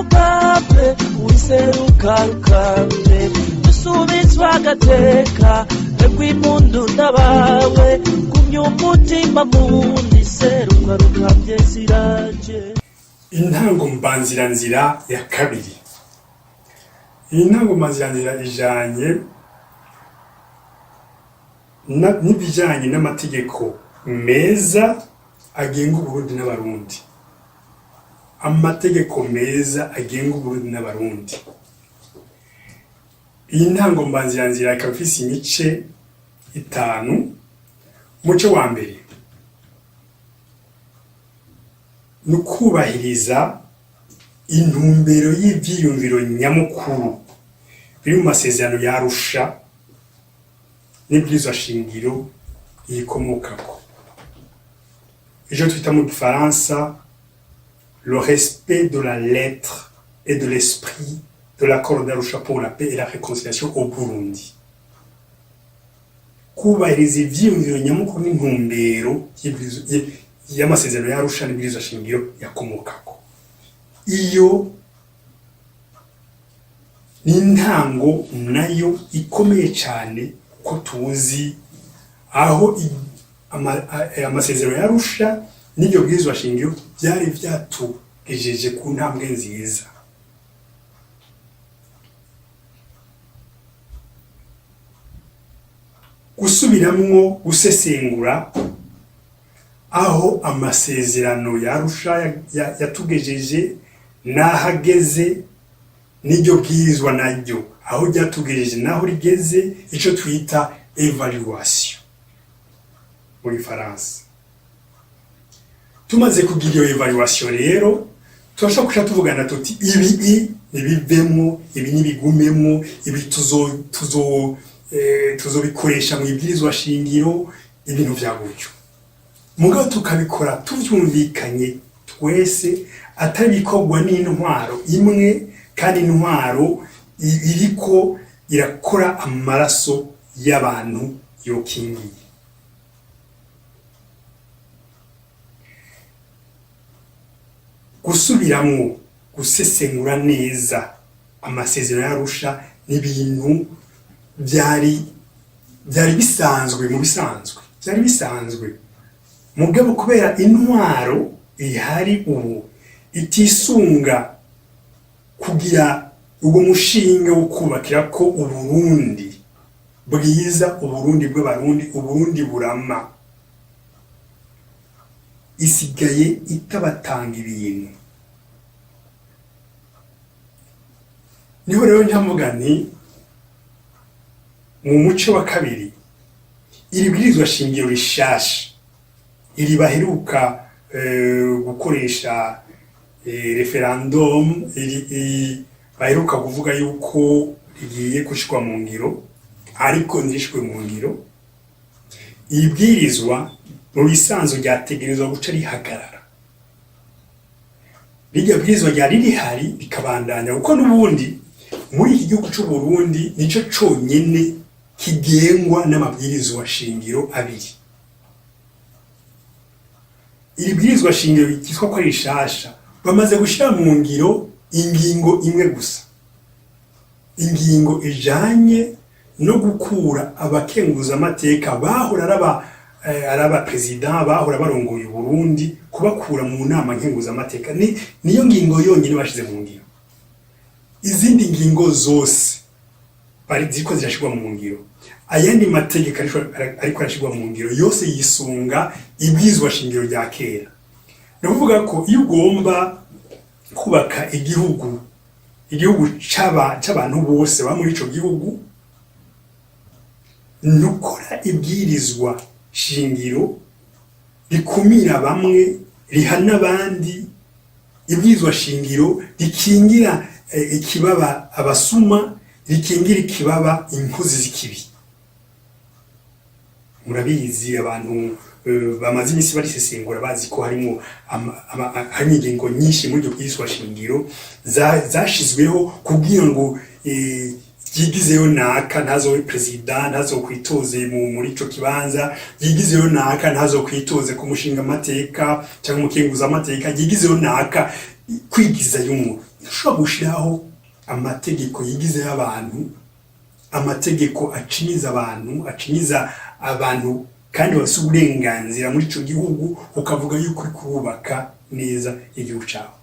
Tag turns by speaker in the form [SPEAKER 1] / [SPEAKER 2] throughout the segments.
[SPEAKER 1] Rukambe, wiseruka Rukambe, dusubizwa agateka rw'impundu n'abawe, gumya umutima mundi, seruka Rukambye ziraje.
[SPEAKER 2] Intango mbanziranzira ya kabiri. Iyi ntango mbanziranzira ijanye n'ibijanye n'amategeko meza agenga Uburundi n'Abarundi. Amategeko meza agenga Uburundi n'Abarundi. Iyi ntango mbanziranzira ikaba ifise imice itanu. Umuce wa mbere ni ukubahiriza intumbero y'ivyiyumviro nyamukuru biri mu masezerano ya Arusha n'ibwirizwa shingiro riyikomokako, ico twita mu gifaransa le respect de la lettre et de l'esprit de l'accord d'Arusha pour la paix et la réconciliation au Burundi. Kubahiriza ivyiyumviro nyamukuru n'intumbero y'amasezerano ya Arusha n'ibwirizwa shingiro yakomokako, iyo ni intango nayo ikomeye cyane, ko tuzi aho amasezerano ya Arusha n'iryo bwirizwa shingiro byari vyatugejeje ku ntambwe nziza. Gusubiramwo, gusesengura aho amasezerano ya Arusha yatugejeje n'aho ageze, n'iryo bwirizwa naryo aho ryatugejeje n'aho rigeze, ico twita évaluation mu gifaransa. Tumaze kugira iyo évaluation rero, turashobora kuca tuvugana tuti: ibi nibivemwo, ibi nibigumemwo, ibi tuzobikoresha mu ibwirizwa shingiro, ibintu vya gutyo. Mugabo tukabikora tuvyumvikanye twese, atari bikorwa n'intwaro imwe, kandi intwaro iriko irakora amaraso y'abantu yokingiye. Gusubiramwo, gusesengura neza amasezerano y'Arusha n'ibintu byari bisanzwe, mu bisanzwe byari bisanzwe. Mugabo kubera intwaro ihari ubu itisunga kugira uwo mushinga wo kubakira ko Uburundi bwiza, Uburundi bw'Abarundi, Uburundi burama, isigaye itabatanga ibintu. Niho rero nyamuga nti mu muce wa kabiri, iri bwirizwa shingiro rishasha, iri baheruka gukoresha référendum, iri baheruka kuvuga yuko rigiye gushirwa mu ngiro, ariko ntirishwe mu ngiro, iri bwirizwa mu bisanzwe ryategerezwa guca rihagarara, rirya bwirizwa ryari rihari rikabandanya, kuko n'ubundi muri iki gihugu c'u Burundi nico conyene kigengwa n'amabwirizwa shingiro abiri. Iri bwirizwa shingiro ryitwa ko ari rishasha bamaze gushira mu ngiro ingingo imwe gusa, ingingo ijanye no gukura abakenguzamateka bahora araba président, bahora barongoye Burundi, kubakura mu nama nkenguzamateka. Niyo ngingo yonyine bashize mu ngiro. Izindi ngingo zose bari ziriko zirashirwa mu ngiro, ayandi mategeko ariko arashirwa mu ngiro yose yisunga ibwirizwa shingiro rya kera. Ni ukuvuga ko iyo ugomba kubaka igihugu c'abantu bose ba muri ico gihugu, ntukora ibwirizwa shingiro rikumira bamwe, rihana abandi, ibwirizwa shingiro rikingira ikibaba abasuma, rikingira ikibaba inkozi z'ikibi. Murabizi, abantu bamaze iminsi barisesengura bazi ko harimo harimo ingingo nyinshi muri iryo bwirizwa shingiro zashizweho kugira ngo ryigizeyo naka ntazobe perezida, ntazokwitoze muri ico kibanza, ryigizeyo naka ntazokwitoze ku mushinga amateka cyangwa umukenguza amateka, ryigizeyo naka, kwigizayo umuntu. Ntushobora gushiraho amategeko yigize y'abantu, amategeko acinyiza abantu, acinyiza abantu kandi bafise uburenganzira muri ico gihugu, ukavuga yuko uri kurubaka neza igihugu cawe.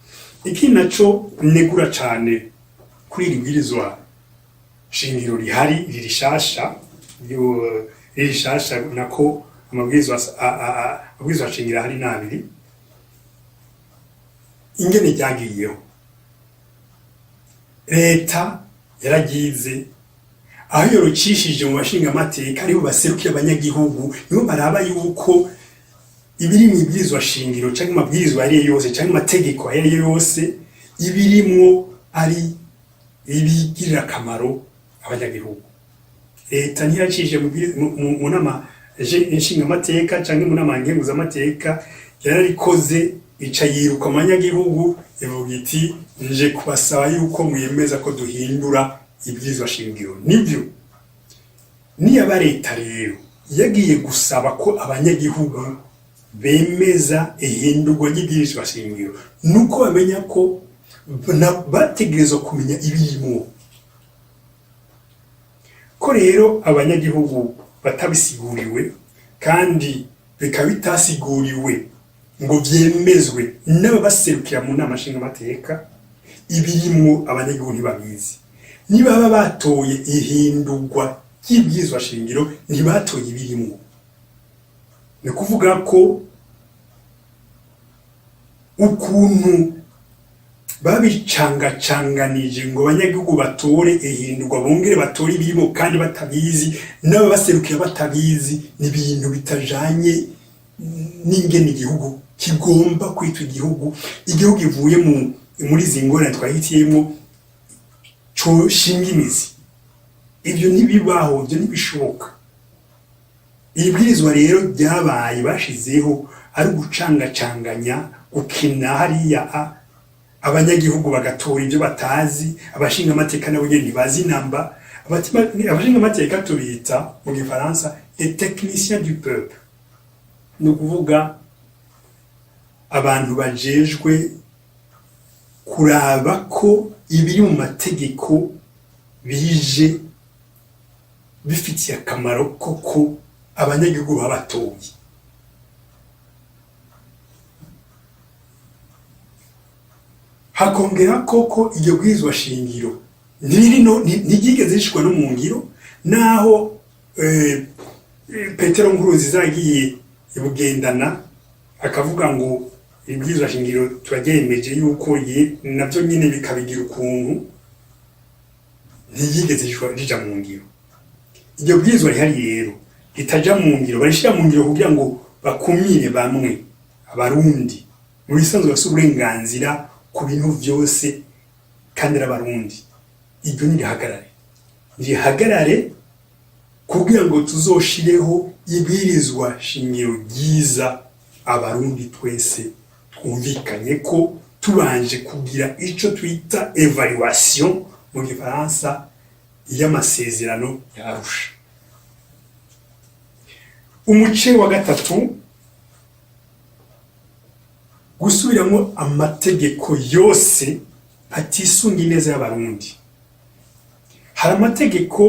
[SPEAKER 2] Ikindi naco negura cane kuri iri bwirizwa shingiro rihari, iri rishasha, iri rishasha nako amabwirizwa amabwirizwa shingiro ahari n'abiri, ingene ryagiyeho, leta yaragize aho yorocishije mu bashingamateka, aribo baserukiye abanyagihugu, nibo baraba yuko ibiri mu ibwirizwa shingiro canke amabwirizwa ayo ariyo yose canke amategeko ayo ariyo yose, ibirimwo ari ibigirira akamaro abanyagihugu. Leta ntiyacishije mu nama nshingamateka canke mu nama nkenguzamateka, yararikoze ica yiruka mu banyagihugu, ivuga iti: "Nje kubasaba yuko mwemeza ko duhindura ibwirizwa shingiro." Nibyo, niyaba leta rero yagiye gusaba ko abanyagihugu bemeza ihindurwa ry'ibwirizwa shingiro, nuko bamenya ko bategerezwa kumenya ibirimwo. Ko rero abanyagihugu batabisiguriwe, kandi bikaba bitasiguriwe ngo vyemezwe n'ababaserukira mu nama nshingamateka, ibirimwo abanyagihugu ntibabizi. Nibaba batoye ihindurwa ry'ibwirizwa shingiro, ntibatoye ibirimwo. Ni ukuvuga ko ukuntu babicangacanganije ngo abanyagihugu batore ihindurwa, bongere batore ibirimo kandi batabizi, n'ababaserukira batabizi, ni ibintu bitajanye n'ingene igihugu kigomba kwitwa igihugu. Igihugu ivuye muri izi ngorane twahitiyemo, coshinga imizi. Ibyo ntibibaho, ibyo ntibishoboka. Iri bwirizwa rero ryabaye bashizeho ari ugucangacanganya, gukina hariya abanyagihugu bagatora ibyo batazi, abashingamateka nabo nyene ntibazi namba. Abashingamateka tubita mu gifaransa les techniciens du peuple, ni ukuvuga abantu bajejwe kuraba ko ibiri mu mategeko bije bifitiye akamaro koko abanyagihugu babatoye. Hakongera koko iryo bwirizwa shingiro ntiriri no ntiryigeze rishirwa no mu ngiro, naho Petero Nkurunziza yagiye ibugendana akavuga ngo ibwirizwa shingiro turaryemeje yuko navyo nyene bikabigira ukuntu, ntiryigeze rija mu ngiro. Iryo bwirizwa rihari rero ritaja mu ngiro, barishira mu ngiro kugira ngo bakumire bamwe. Abarundi mu bisanzwe bafise uburenganzira ku bintu vyose kandi ari abarundi. Iryo nirihagarare, nirihagarare kugira ngo tuzoshireho ibwirizwa shingiro ryiza abarundi twese twumvikanye ko, tubanje kugira ico twita évaluation mu gifaransa y'amasezerano ya Arusha. Umuce wa gatatu, gusubiramo amategeko yose atisunga ineza y'abarundi. Hari amategeko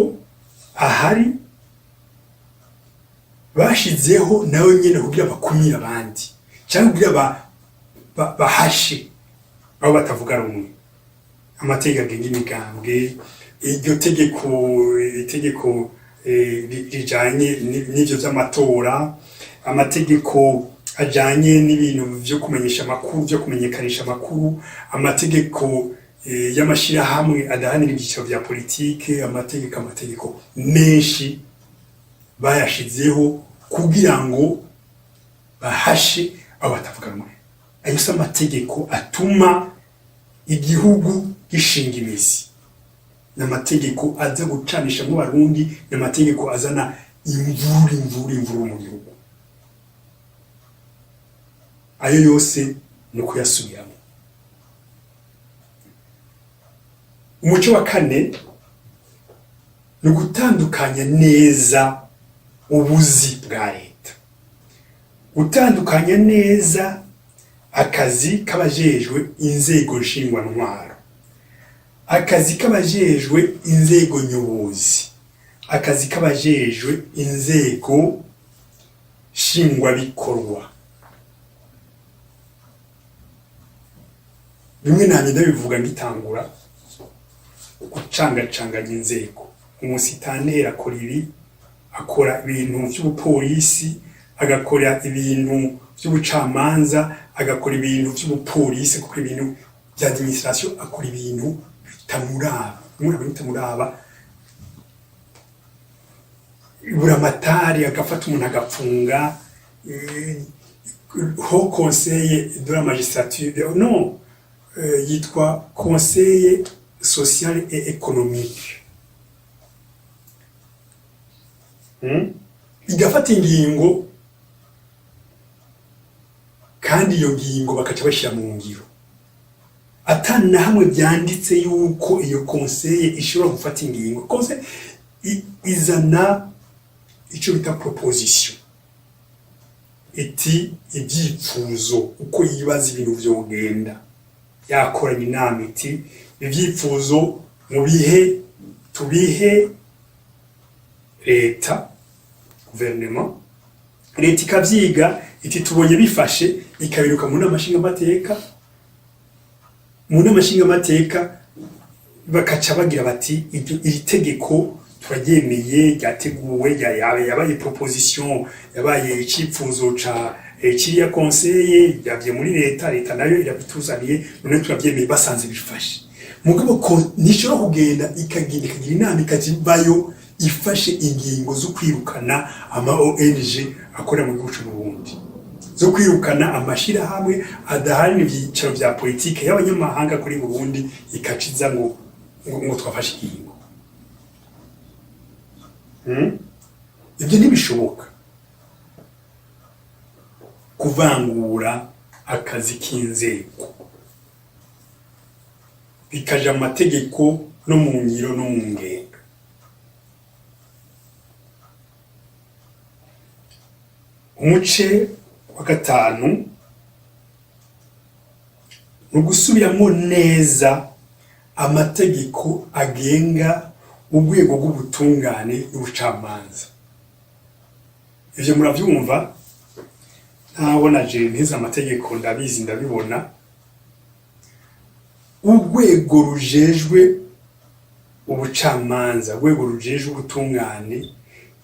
[SPEAKER 2] ahari bashizeho nayo nyene kugira bakumire abandi cyangwa kugira bahashe abo batavuga rumwe. Amategeko agenga imigambwe, iryo tegeko, itegeko rijanye n'ivyo vy'amatora, amategeko ajanye n'ibintu vyo kumenyesha amakuru, vyo kumenyekanisha amakuru, amategeko y'amashirahamwe adahanira ibyiciro vya politike, amategeko menshi bayashizeho kugira ngo bahashe abo batavuga rumwe. Ayo si amategeko atuma igihugu gishinga imizi, ni amategeko aza gucanishamwo abarundi, ni amategeko azana imvuru, imvuru, imvuru mu gihugu. Ayo yose ni ukuyasubiramo. Umuco wa kane ni ugutandukanya neza ubuzi bwa leta, gutandukanya neza akazi k'abajejwe inzego nshingwantwaro. Akazi k'abajejwe inzego nyobozi, akazi k'abajejwe inzego nshingwabikorwa. Bimwe nanjye ndabivuga ngitangura gucangacanganya inzego. Umusitanteri akora ibi, akora ibintu by'ubupolisi, agakora ibintu by'ubucamanza, agakora ibintu by'ubupolisi, agakora ibintu bya administration, akora ibintu bitamuraba, bimwe bitamuraba. Buramatari agafata umuntu agapfunga, Haut Conseil de la magistrature, non, yitwa Conseil social et économique, Igafata ingingo, kandi iyo ngingo bakaca bashyira mu ngiro ata na hamwe byanditse yuko iyo conseil ishobora gufata ingingo. Conseil izana icyo bita proposition, iti ibyipfuzo uko yibaza ibintu vyogenda, yakoranye inama, iti ibyifuzo mubihe, tubihe leta, guverinoma. Leta ikavyiga, iti tubonye bifashe, ikabiruka mu nama nshingamateka. Mu nama nshingamateka bakaca bagira bati iri tegeko turaryemeye, ryateguwe, yabaye proposition, yabaye icipfuzo ca kiriya conseil, ryavuye muri leta, leta nayo irabituzaniye, none turabyemeye, basanze bifashe. Mugabo ko ntishobora kugenda, ikagenda ikagira inama, ikajivayo ifashe ingingo zo kwirukana ama ONG akorera mu gihugu c'u Burundi, zo kwirukana amashirahamwe adaharanira ivyicaro vya politike y'abanyamahanga kuri Burundi, ikaciza ngo twafashe ingingo. Ibyo ntibishoboka, kuvangura akazi k'inzego bikaja mu mategeko no mu ngiro no mu ngendo. Umuce wa gatanu ni ugusubiramo neza amategeko agenga urwego rw'ubutungane n'ubucamanza. Ivyo muravyumva, ntabona je ntize amategeko, ndabizi, ndabibona. Urwego rujejwe ubucamanza, urwego rujejwe ubutungane,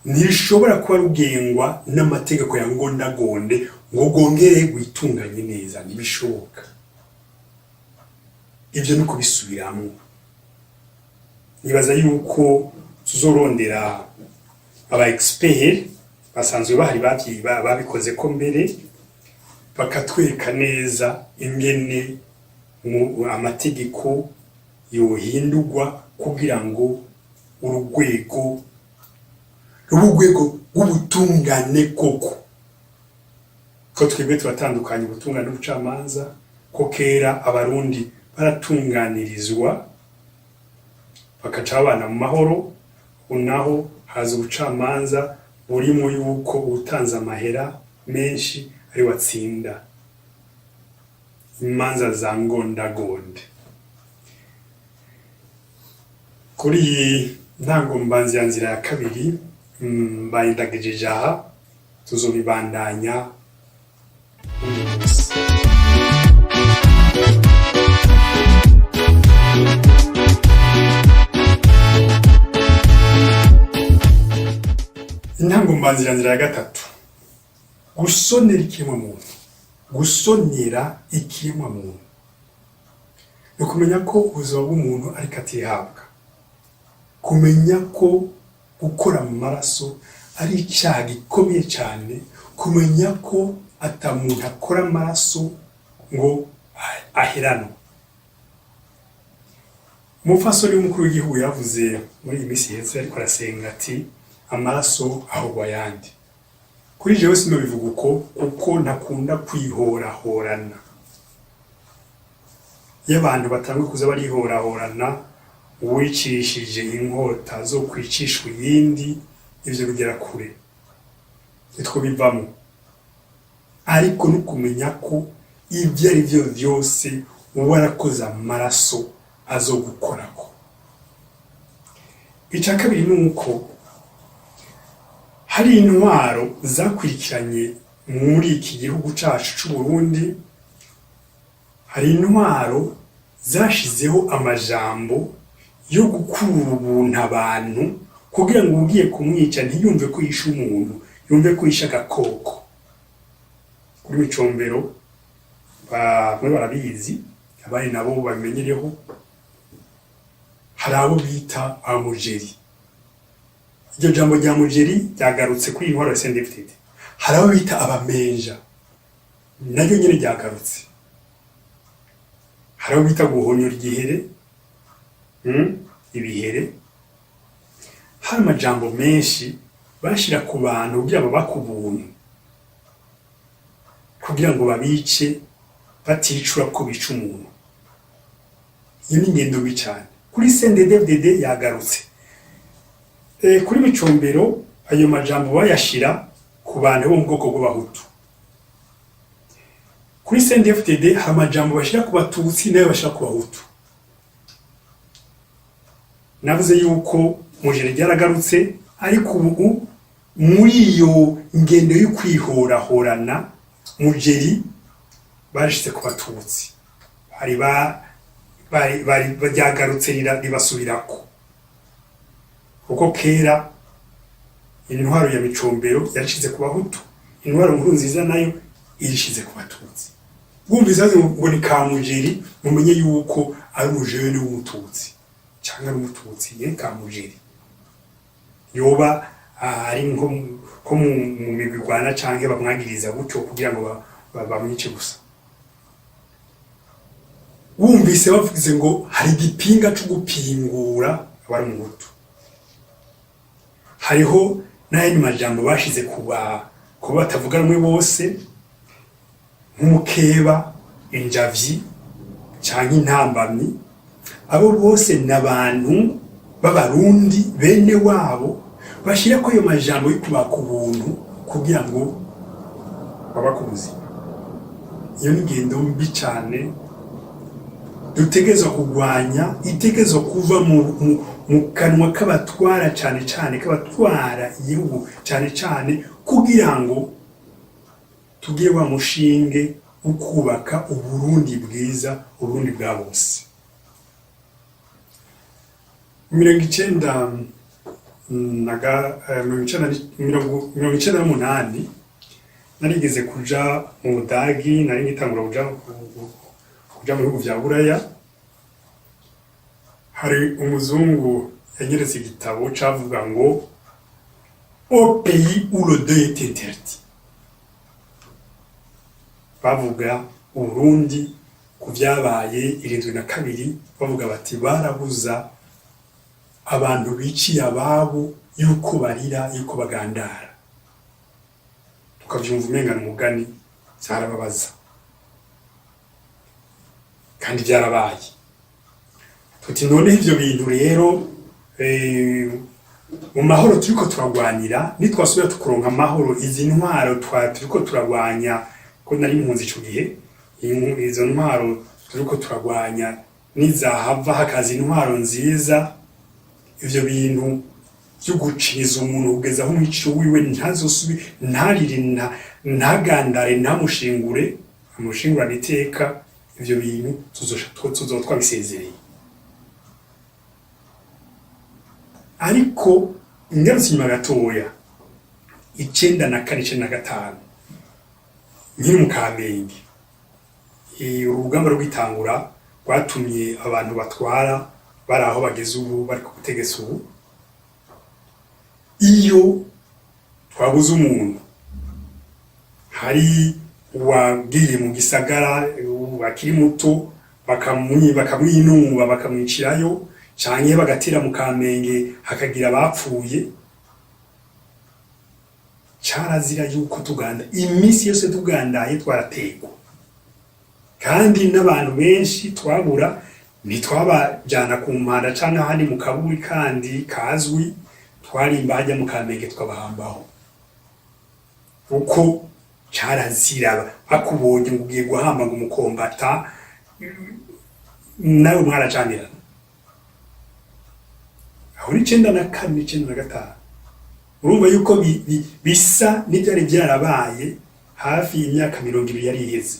[SPEAKER 2] ntirushobora kuba rugengwa n'amategeko ya ngondagonde ngo rwongere rwitunganye neza, ntibishoboka. Ivyo ni ukubisubiramwo. Nibaza yuko tuzorondera aba expert basanzwe bahari, babikoze ko mbere, bakatwereka neza ingene amategeko yohindurwa kugira ngo urugwego rube urwego rw'ubutungane koko, ko twebwe turatandukanye ubutungane n'ubucamanza, ko kera Abarundi baratunganirizwa bakaca babana mu mahoro. Ubu naho haza ubucamanza burimo yuko uwutanze amahera menshi ari watsinda imanza za ngondagonde. Kuri iyi ntango mbanza ya nzira ya kabiri, mbaye ndagejeje aha, tuzobibandanya undi munsi. Intango mbanzira ya gatatu, gusonera ikiremwamuntu. Gusonera ikiremwamuntu ni ukumenya ko ubuzima bw'umuntu ariko atihabwa, kumenya ko gukora mu maraso ari icyaha gikomeye cyane, kumenya ko ata muntu akora amaraso ngo aheranwe. Umupfasoni w'umukuru w'igihugu yavuze muri iyi minsi iheze ariko arasenga ati amaraso ahogwa ayandi. Kuri jewe sinobivuga uko, kuko ntakunda kwihorahorana. Iyo abantu batanguye kuza barihorahorana, uwicishije inkota zo kwicishwa iyindi, ivyo bigera kure, nitwo bivamo. Ariko no kumenya ko ibyo ari byo byose uba warakoze amaraso Azogukorako. Icya kabiri ni uko hari intwaro zakurikiranye muri iki gihugu cacu c'u Burundi, hari intwaro zashizeho amajambo yo gukura ubuntu abantu kugira ngo ugiye kumwica ntiyumve ko yishe umuntu, yumve ko yishe agakoko. Kuri Micombero, bamwe barabizi, abandi nabo babimenyereho, hari abo bita abamujeri. Iryo jambo rya mujeri ryagarutse kuri iyi ntwaro ya CNDD-FDD. Hari abo bita abamenja, naryo nyene ryagarutse. Hari abo bita guhonyora igihere, ibihere. Hari amajambo menshi bashira ku bantu kugira babake ubuntu, kugira ngo babice baticura ko bica umuntu. Iyo ni ingendo mbi cane. Kuri CNDD-FDD yagarutse. Kuri Micombero ayo majambo bayashira ku bantu bo mu bwoko bw'Abahutu. Kuri CNDD-FDD hari amajambo bashira ku Batutsi nayo bashira ku Bahutu. Navuze yuko mujere ryaragarutse, ariko ubu muri iyo ngendo yo kwihorahorana, mujeri bashize ku Batutsi, bari ba bari bari ryagarutse, ribasubirako, kuko kera intwaro ya Micombero yarishize ku Bahutu, intwaro Nkurunziza nayo irishize ku Batutsi. Wumvise ngo ni kamujeri, mumenye yuko ari umujene w'Umututsi canke ari Umututsi ye kamujeri, yoba ari nko mu migwi igwana canke bamwagiriza gutyo kugira ngo bamwice gusa. Wumvise bavuze ngo hari igipinga co gupingura, aba ari Umuhutu. Hariho n'ayandi majambo bashize kuba batavuga rumwe bose, nk'umukeba, injavyi canke intambamyi. Abo bose ni abantu b'Abarundi bene wabo bashirako ayo majambo yo kubaka ubuntu kugira ngo babake ubuzima. Iyo ni ingendo mbi cane dutegerezwa kurwanya, itegerezwa kuva mu kanwa k'abatwara, cane cane k'abatwara igihugu cane cane, kugira ngo tugire wa mushinge wo kubaka Uburundi bwiza, Uburundi bwa bose. 98 narigeze kuja mu Budagi, nari ngitangura kuja mu bihugu vya Buraya. Hari umuzungu yanyeretse igitabo cavuga ngo "Au pays où le deuil est interdit". Bavuga Uburundi ku vyabaye 72, bavuga bati barabuza abantu biciye ababo yuko barira, yuko bagandara. Tukavyumva umenga umugani, vyarababaza kandi vyarabaye. Tuti none ivyo bintu rero, mu mahoro turiko turagwanira, nitwasubira tukuronka amahoro, izi ntwaro turiko turagwanya, ko nari impunzi ico gihe, izo ntwaro turiko turagwanya nizahava hakaza intwaro nziza, ivyo bintu vyo gucinyiza umuntu kugeza aho umwico wiwe ntazosubi, ntarire, ntagandare, ntamushingure, amushingurane iteka, ivyo bintu tuzoba twabisezereye. Ariko ngarutse inyuma gatoya, 94, 95, nkiri mu Kamenge, urugamba rwitangura rwatumye abantu batwara bari aho bageze ubu, bari ku butegetsi ubu. Iyo twabuze umuntu, hari uwagiye mu gisagara akiri muto, bakamwinuba, bakamwicirayo, canke bagatera mu Kamenge hakagira abapfuye, carazira yuko tuganda. Iminsi yose tugandaye twarategwa, kandi n'abantu benshi twabura ntitwabajana ku mpanda canke ahandi mu kaburi kandi kazwi, twarimba hajya mu Kamenge tukabahambaho, kuko carazira. Bakubonye ngo ugiye guhamba ngo umukombata, nawe mwaracanirana. Aho ni 94, 95. Urumva yuko bisa n'ibyari byarabaye hafi imyaka 20 yari iheze.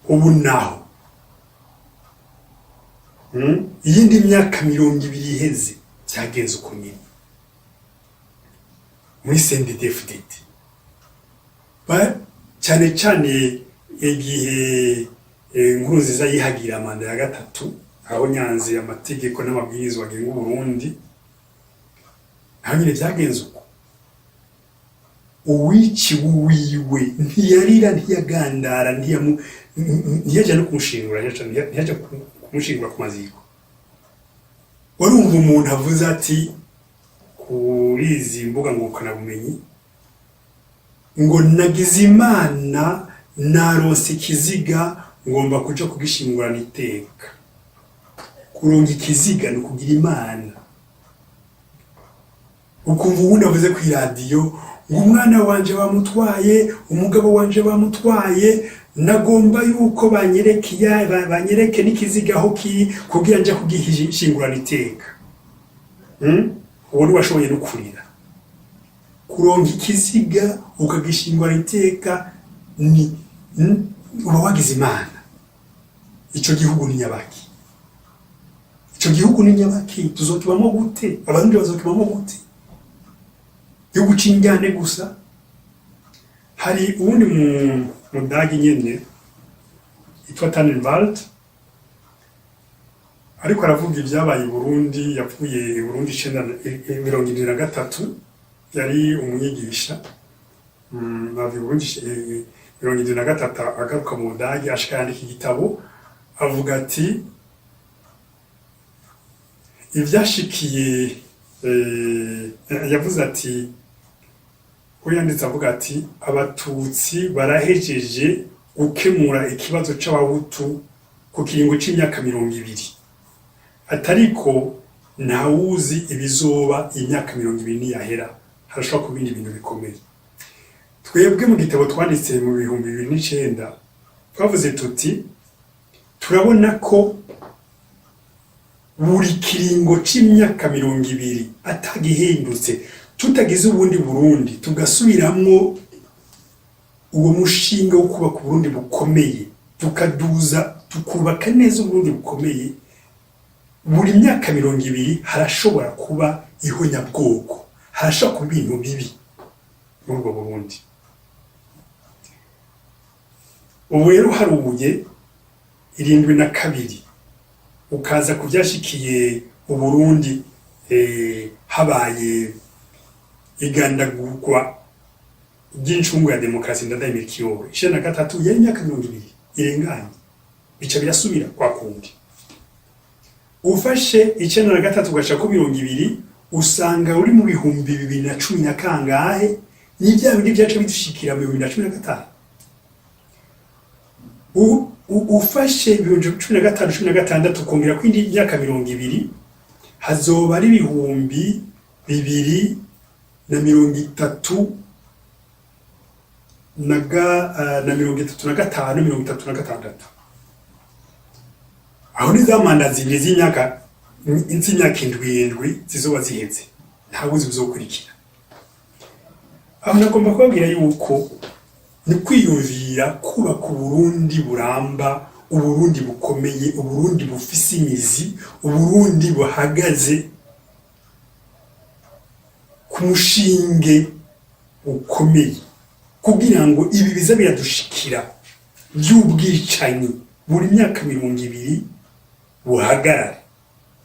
[SPEAKER 2] Ubu naho, Iyindi myaka 20 iheze, byagenze uko nyine muri CNDD-FDD. Cyane cyane igihe Nkurunziza yihagira manda ya gatatu, aho nyanze amategeko n'amabwirizwa agenga Uburundi, naho nyine byagenze uko. Uwiciwe wiwe ntiyarira, ntiyagandara, ntiyaja no kumushingura, ntiyaja kumushingura ku maziko. Warumva umuntu avuze ati kuri izi mbuga ngurukanabumenyi ngo: "Nagize Imana, naronse ikiziga, ngomba kuja kugishingurana iteka." Kuronga ikiziga ni ukugira Imana. Ukumva uwundi avuze ku iradiyo ngo: "Umwana wanje bamutwaye, umugabo wanje bamutwaye, nagomba yuko banyereke banyereke n'ikiziga aho kiri kugira nje kugishingurana iteka." Uwo ntiwashoboye no kurira. Kuronka ikiziga ukagishingurana iteka ni uba wagize Imana. Ico gihugu ni nyabaki? Ico gihugu ni nyabaki? Tuzokibamo gute? Abarundi bazokibamo gute? Gihugu c'injyane gusa. Hari uwundi mudagi nyene yitwa Tannenwald, ariko aravuga ibyabaye i Burundi. Yapfuye i Burundi 1973, yari umwigisha. Ava i Burundi 73, agaruka mu Budage, ashika yandika igitabo, avuga ati ivyashikiye, yavuze ati, we yanditse avuga ati: "Abatutsi barahejeje gukemura ikibazo c'Abahutu ku kiringo c'imyaka 20, atariko ntawuzi ibizoba imyaka 20 niyahera, harashobora kuba ibindi bintu bikomeye." Twebwe mu gitabo twanditse mu 2009 twavuze tuti: turabona ko buri kiringo c'imyaka 20 atagihindutse, tutagize ubundi Burundi, tugasubiramwo uwo mushinga wo kubaka Uburundi bukomeye, tukaduza, tukubaka neza Uburundi bukomeye, buri myaka 20 harashobora kuba ihonyabwoko, harashobora kuba ibintu bibi muri ubwo Burundi. Ubu rero uharuye 72, ukaza ku byashikiye Uburundi, habaye igandagurwa ry'incungu ya demokarasi Ndadaye Melchior, 93, yari imyaka 20 irenganye, bica birasubira kwa kundi. Ufashe 93 ugaca ku 20, usanga uri mu 2010 na kangahe. Ni bya bindi byaca bidushikira mu 2015. Ufashe 2015, 16, ukongera kwindi myaka 20, hazoba ari 2035, 36. Aho ni za manda zibiri z'imyaka indwi indwi zizoba ziheze, nta buzi buzokurikira. Aho nagomba kubabwira yuko ni kwiyumvira kubaka Uburundi buramba, Uburundi bukomeye, Uburundi bufise imizi, Uburundi buhagaze ku mushinge ukomeye, kugira ngo ibi biza biradushikira by'ubwicanyi buri myaka 20 buhagarare,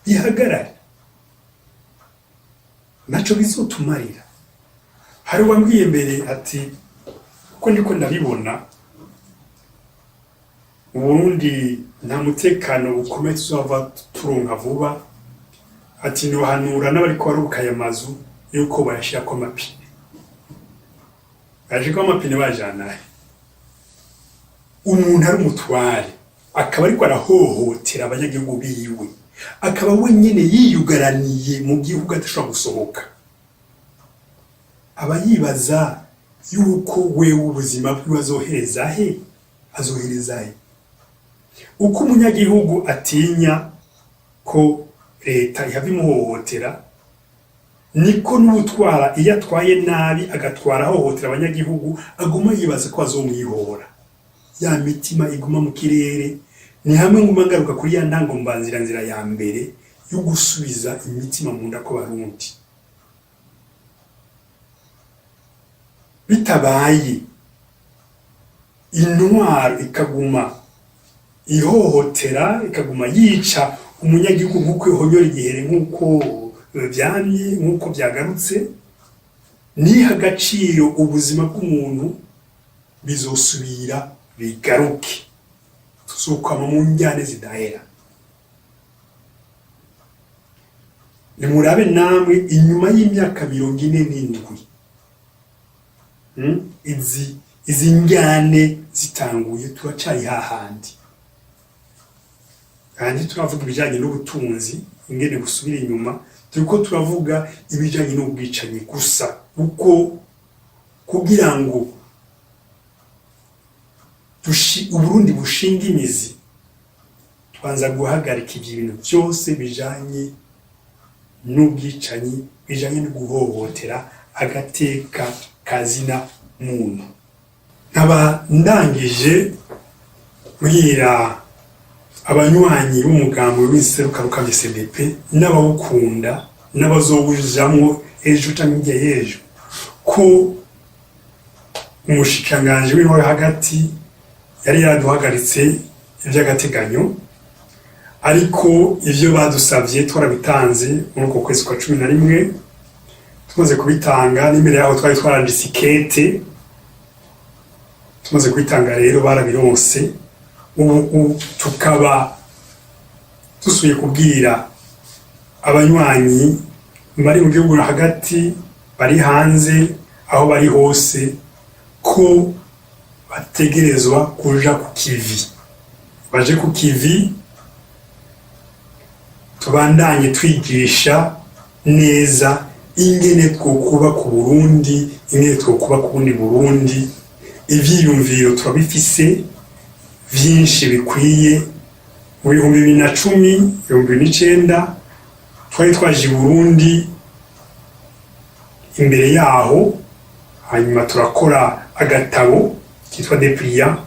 [SPEAKER 2] bihagarare. Naco bizotumarira. Hari uwambwiye mbere ati: "Ko ndiko ndabibona, Uburundi nta mutekano ukomeye tuzova turonka vuba." Ati: "Nohanura n'abariko baruka aya mazu yuko bayashirako amapine." Bayashirako amapine bajanahe? Umuntu ari umutware akaba ariko arahohotera abanyagihugu biwe, akaba wenyene yiyugaraniye mu gihugu adashobora gusohoka, aba yibaza yuko wewe ubuzima bwiwe azohereza he? Azohereza he? Uko umunyagihugu atinya ko leta ihava imuhohotera, niko n'ubutwara iyo atwaye nabi, agatwara ahohotera abanyagihugu, aguma yibaza ko azomwihora. Ya mitima iguma mu kirere. Ni hamwe nguma ngaruka kuri ya ntango mbanziranzira ya mbere yo gusubiza imitima mu nda kw'Abarundi. Bitabaye, intwaro ikaguma ihohotera, ikaguma yica umunyagihugu nk'uko ihonyora igihere, nk'uko vyamye, nk'uko vyagarutse, niha agaciro ubuzima bw'umuntu, bizosubira bigaruke, tuzokwama mu njyane zidahera. Nimurabe namwe inyuma y'imyaka 47, izi njyane zitanguye, turacari hahandi. Kandi turavuga ibijanye n'ubutunzi ingene busubira inyuma, turiko turavuga ibijanye n'ubwicanyi gusa, kuko kugira ngo Uburundi bushinga imizi, tubanza guhagarika ivyo bintu byose bijanye n'ubwicanyi, bijanye no guhohotera agateka kazina muntu. Nkaba ndangije mbwira abanywanyi b'umugambi w'inserukarukamye CDP n'abawukunda n'abazowujamwo ejo canke hirya y'ejo ko umushikiranganji w'intwaro hagati yari yaraduhagaritse ivy'agateganyo, ariko ivyo badusavye twarabitanze muri uko kwezi kwa 11. Tumaze kubitanga, n'imbere yaho twari twaranditse ikete, tumaze kubitanga rero barabironse. Ubu tukaba dusubiye kubwira abanywanyi bari mu gihugu hagati, bari hanze, aho bari hose, ko bategerezwa kuja ku kivi, baje ku kivi, tubandanye twigisha neza ingene twokubaka Uburundi, ingene twokubaka ubundi Burundi. Ivyiyumviro turabifise vyinshi bikwiye. Mu 2010, 2009, twari twaje i Burundi imbere yaho, hanyuma turakora agatabo kitwa Dépliant,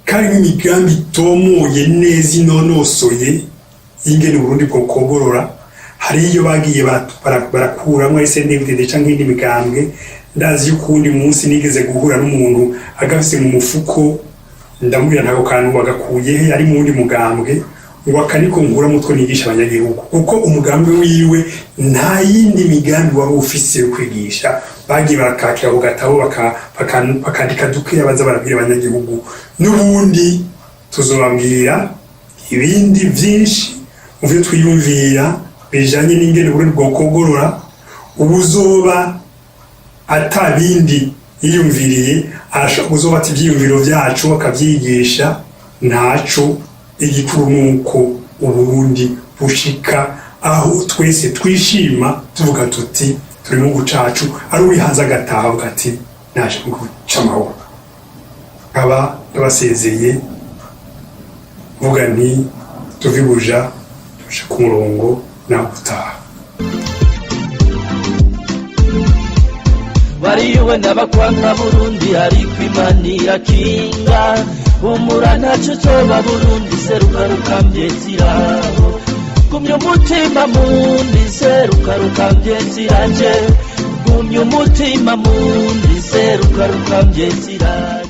[SPEAKER 2] karimo imigambi itomoye neza, inonosoye, y'ingene Uburundi bwokogorora. Hari iyo bagiye barakuramwo SNDD canke iyindi migambwe. Ndazi yuko uwundi munsi nigeze guhura n'umuntu agafise mu mufuko, ndamubwira ntako kantu wagakuye he, ari mu wundi mugambwe, ngo aka niko nkura mutwe nigisha abanyagihugu, kuko umugambwe wiwe nta yindi migambi wari ufise yo kwigisha. Bagiye barakakira ku gatabo, bakandika dukeya baza barabwira abanyagihugu. N'ubundi tuzobabwira ibindi vyinshi mu vyo twiyumvira bijanye n'ingene Uburundi bwokogorora. Ubuzoba ata bindi yiyumviriye arashobora kuzobata ivyiyumviro vyacu akavyigisha, ntaco. Igikuru nuko Uburundi bushika aho twese twishima, tuvuga tuti turi mu gihugu cacu, ari uri hanze agataha avuga ati naje mu gihugu c'amahoro. Nkaba ndabasezeye mvuga nti tuve ibuja tuje ku murongo, naho gutaha.
[SPEAKER 1] Wariyuwe n'abakwanga Burundi, ariko Imana irakinga. Humura ntacyo uzoba Burundi, seruka rukambye ziraho. Gumya umutima mundi, seruka rukambye ziraje. Gumya umutima mundi, seruka rukambye ziraje.